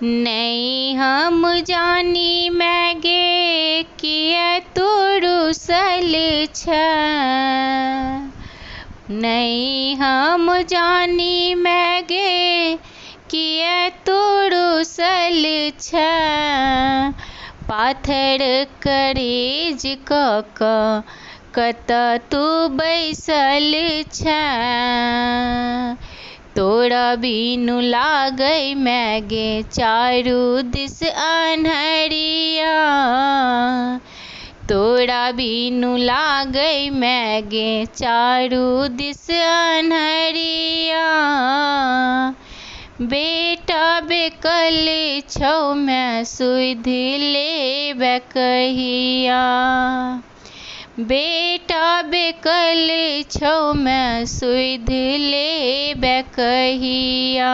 नहि हम जानी माय गे, किए तू रूसल छेँ। नहि हम जानी माय गे, किए तू रूसल छेँ। पाथर करेज कऽ कऽ कतऽ तू बैसल छेँ। तोरा बिनु लागै माय गे, चारू दिस अन्हरिया। तोरा बिनु लागै माय गे, चारू दिस अन्हरिया। बेटा बेकल छौ माय, सुधि लेबे कहिया। बेटा बेकल छौ माय, सुधि लेबे कहिया।